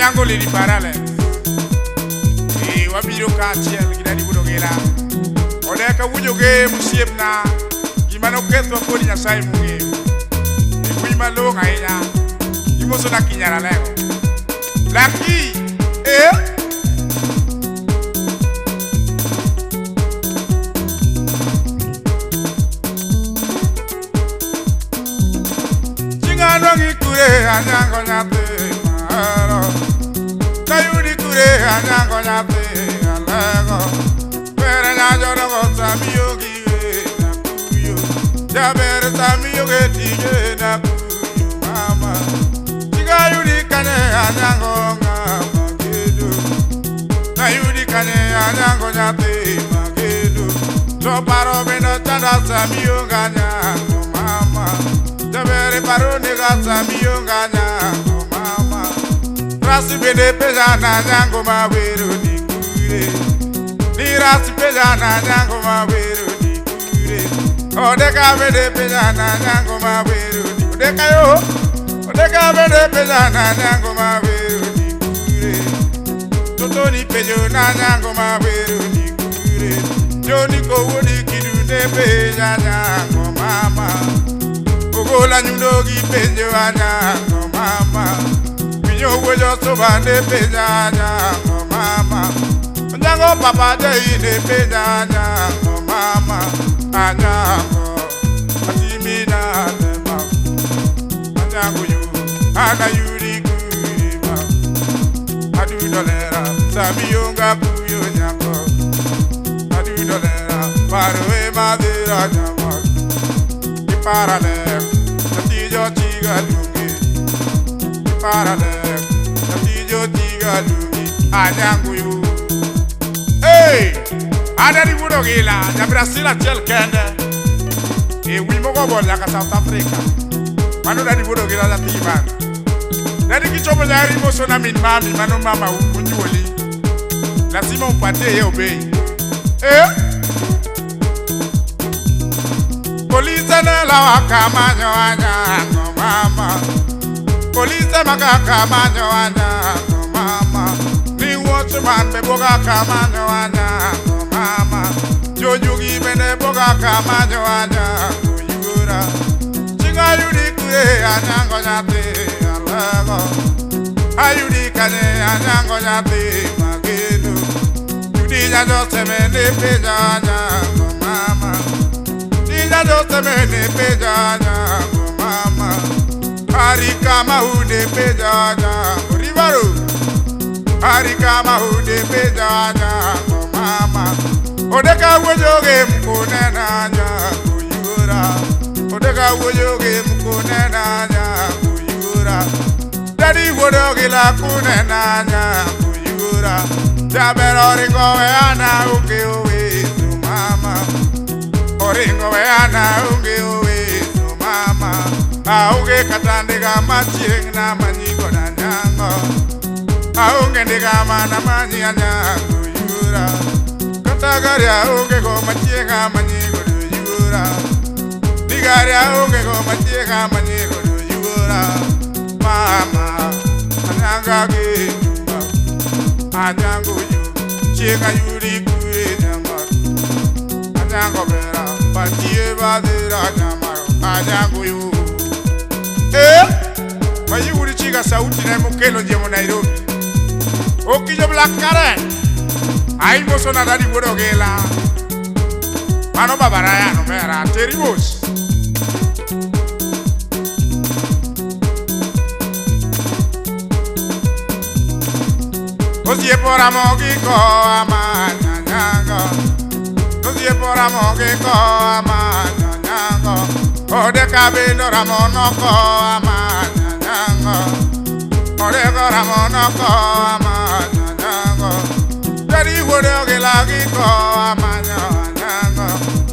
Anyango Lady Parale. Wabiro kaachiel gi Daddy Wuod Ogila. Odeka wuojoge mosiepna gima nokethwa kod Nyasaye mong'eyo. E piny malong'o ahinya. Imoso na kinyaralego. Lucky! Eh? Ching'ano ng'ikure Anyango nyathi mahero. Kayudi kure Anyango nyathi alego. Bere nyajonogo samiyo giwe nakuyo. Jaber samiyo ge tije nakuyo mama. Chingayudi kanye Anyango ng'ama gedo. Nayudi kanye Anyango nyathi magedo. To paro bende chanda samiyo ganyango mama. Jaber paro nega samiyo ganyango mama. Rasi bende penja na Anyango mawero ni kure. Ni rasi penja na Anyango mawero ni kure. Odeka bende penja na Anyango mawero ni odeka yo. Odeka bende penja na Anyango mawero ni kure. Toto ni penjo na Anyango mawero ni kure. Joni kowuoni kidu ne penja Anyango mama. Ogola nyundo gi penjo Anyango mama. Winyo wuoyo soba ne penja Anyango mama. Anyango papa jai ne penja Anyango mama. Anyango atimi na nema. Anyango yu ana yuri kure ma. Adudolera samiyonga kuyo nyako. Adudolera paro e madira nyama. Iparale natijo tiga lungi. Iparale natijo tiga lungi. Anyango yu. Hey! Adari Wuod Ogila, ja Brazil achiel kende. E wi mogo nyaka South Africa. Mano Daddy Wuod Ogila nyathi man. Daddy kichopo nyari moso na min mami, mano mama monyuoli. Lazima umpatie yeye obei. Eh? Polise ne lawa kamanyo Anyango mama. Polise maka kamanyo Anyango mama. Ni watchman be boga kamanyo Anyango mama. Jojugi bende boga kamanyo Anyango yura. Chinga yudi kure Anyango nyathi alego. Ayudi kanye Anyango nyathi magedo. Yudi nyajo semene peja Anyango mama. Nyajo semene peja Anyango mama. Harika mahude peja Anyango rivaro. Harika mahude peja Anyango mama. Odeka wuojoge mkone na Anyango yura. Odeka wuojoge mkone na Anyango yura. Daddy Wuod Ogila kune na Anyango yura. Jaber oringo we ana onge oweso mama. Oringo we ana onge oweso mama. Aonge kata ndiga machieng' na manyigo na Anyango. Aonge ndiga mana manyi Anyango yura. Kata gari aonge go machieng' amanyigo do yura. Ni gari aonge go machieng' amanyigo do yura. Mama, Anyanga ge nyumba. Anyango yu, chieng' ayudi kure nyama. Anyango bera, patie badira nyamaro. Anyango yu. Eh? Mayuri chiga sauti na mokelo jemo Nairobi. Okijo Black Karen. Ai moso na Daddy Wuod Ogila. Mano baba Ryan omera teri mos. Osiepo Ramogi ko amanya Anyango. Osiepo Ramogi ko amanya Anyango. Odeka bendo Ramono ko amanya Anyango. Odeka Ramono ko amanya Anyango. Daddy Wuod Ogila gi ko amanyo Anyango.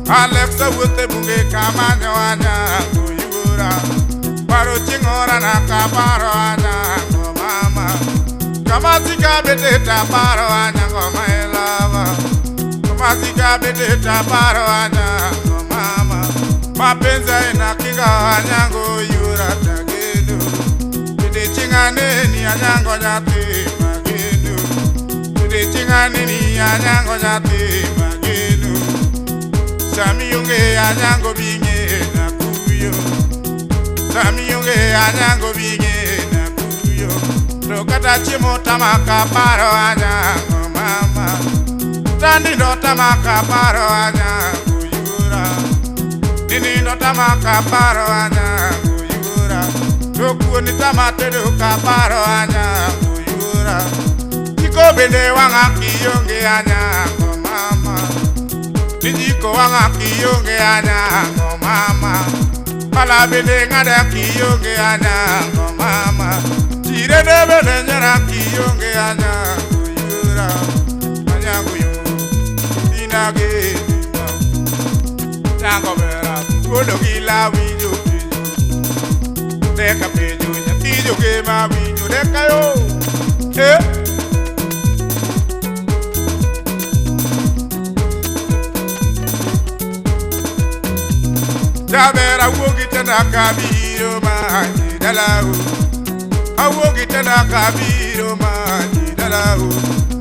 Alexa wuothe bunge kamanyo Anyango yura. Paro ching'ora na kaparo Anyango mama. Kamasika beteta paro Anyango my lover. Kamasika beteta paro Anyango mama. Mapenzi inakinga Anyango yura tagedo. Bende ching'ane ni Anyango nyathi aneni anyango nyathi mageno. Sami onge anyango binge na kuyo. Sami onge anyango binge na kuyo. To kata chiemo tamaka paro anyango mama. Tanindo tamaka paro anyango yura. Ninindo tamaka paro anyango yura. To kuoni tamatedo ka paro anyango yura. Jiko bende wang'a kionge anyango mama. Jiko wang'a kionge anyango mama. Pala bende ng'ada kionge anyango mama. Tirene bende nyara kionge anyango yura. Anyango yo inage Nyango bera wuodo gi lawi jo penjo. Deka penjo nyathi joge ma winjo deka yo. Eh? Jabera wuogi tenda kabiro manyi dalau. Awuogi tenda kabiro manyi dalau.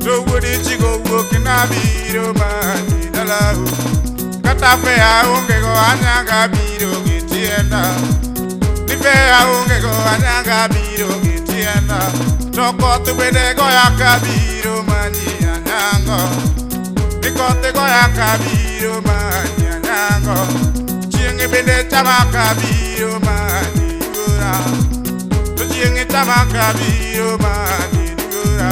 To wuodi chigo wuok na biro manyi dalau. Kata fea onge go anyanga biro gi tienda. Ni fea onge go anyanga biro gi tienda. To koth bende goya kabiro manyi anyango. Ni koth goya kabiro manyi anyango. Chieng' bende chama kabiro manyi yura. To chieng' chama kabiro manyi yura.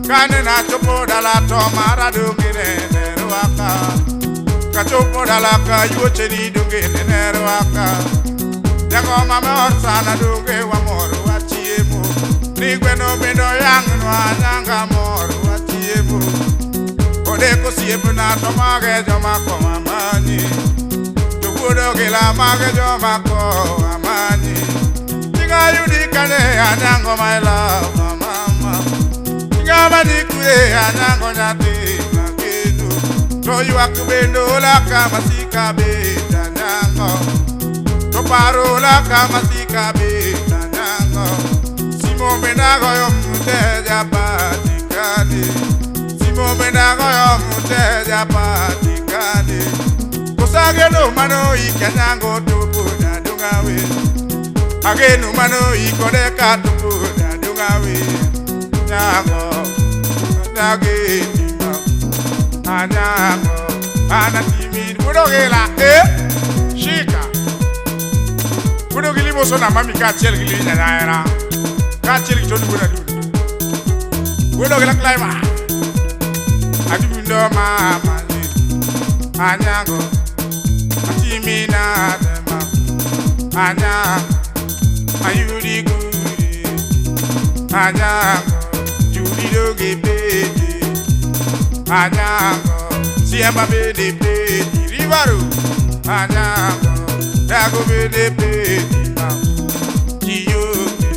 Kane nachopo dala to mara donge nene rwaka. Kachopo dala ka yuoche ni donge nene rwaka. Jago mamor sana donge wamor wachiemo. Ni gweno bende oyang'nwa anyanga mor wachiemo. Odeko osiepna to mage joma koa manyi. To wuodo gi la mage joma koa manyi. Chieng' ayudi kanye anyango my love mama. Chieng' amanyi kure anyango nyathi mageno. To ywak bende ola kama sika bet anyango. To paro ola kama sika bet anyango. Simo bende agoyo mteja patikane. Simo bende agoyo mteja patikane. Kosageno mano ikanyango to pod adong'awe. Ageno mano ikodeka to pod adong'awe. Nyango, nyagetima, anyango, anatimi wuodogila eh shika. Wuodogili moso na mami kaachiel gi Lili Nyaera. Kaachiel gi Tony wuod Adundo. Wuodogila climber. Adundo mama ni anyango. Atimi nade ma anyango. Ayudi gure anyango. Judy doge pedi anyango. Siemba bende pedi rivaru anyango. Dago bende pedi ma kiyoke.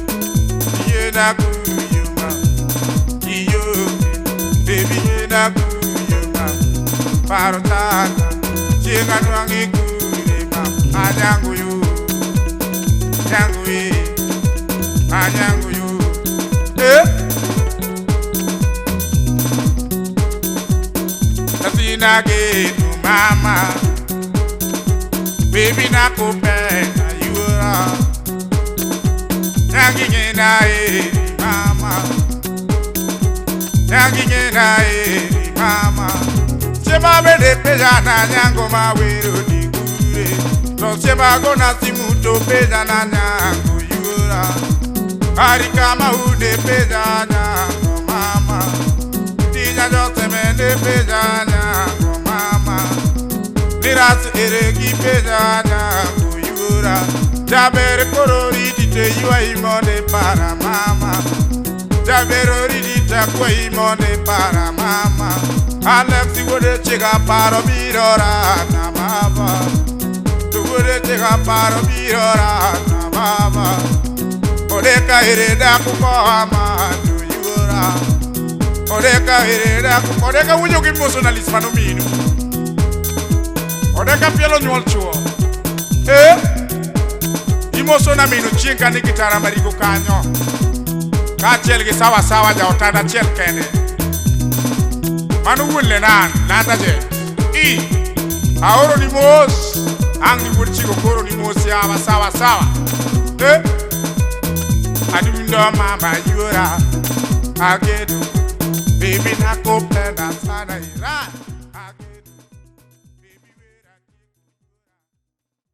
Iye na kuyo ma kiyoke. Baby iye na kuyo ma paro tata. Chieng' anwang'i kure ma anyango yo. Anyango e anyango yo. Eh? Nyathina geno mama. Baby nakupenda yura. Nyangi eri mama. Nyangi eri mama. Chiema bende penja na nyango mawero ni kure. To chiema gona simu to penja na nyango yura. Arika maune penja nyango mama. Tinya jotemende penja nyango mama. Miras ere gi penja nyango yura. Jaber koro ritite ywai monde para mama. Jaber ritite kwai monde para mama. Alex wuode chiga paro biro rana baba. To wuode chiga paro biro rana baba. Odeka ere daku koa malo yura. Odeka ere daku. Odeka winjo gi emotionalist mano minu. Odeka pielo nyuol chuo. Eh? Imoso na minu chieng' ka nigi tara marigo kanyo. Kaachiel gi sawa sawa ja otanda achiel kende. Mano wuon Lenan lataje i aoro ni mos ang' ni wuod chigo koro ni mos yawa sawa sawa eh adundo mama yura agedo bibi nakupenda sana yo.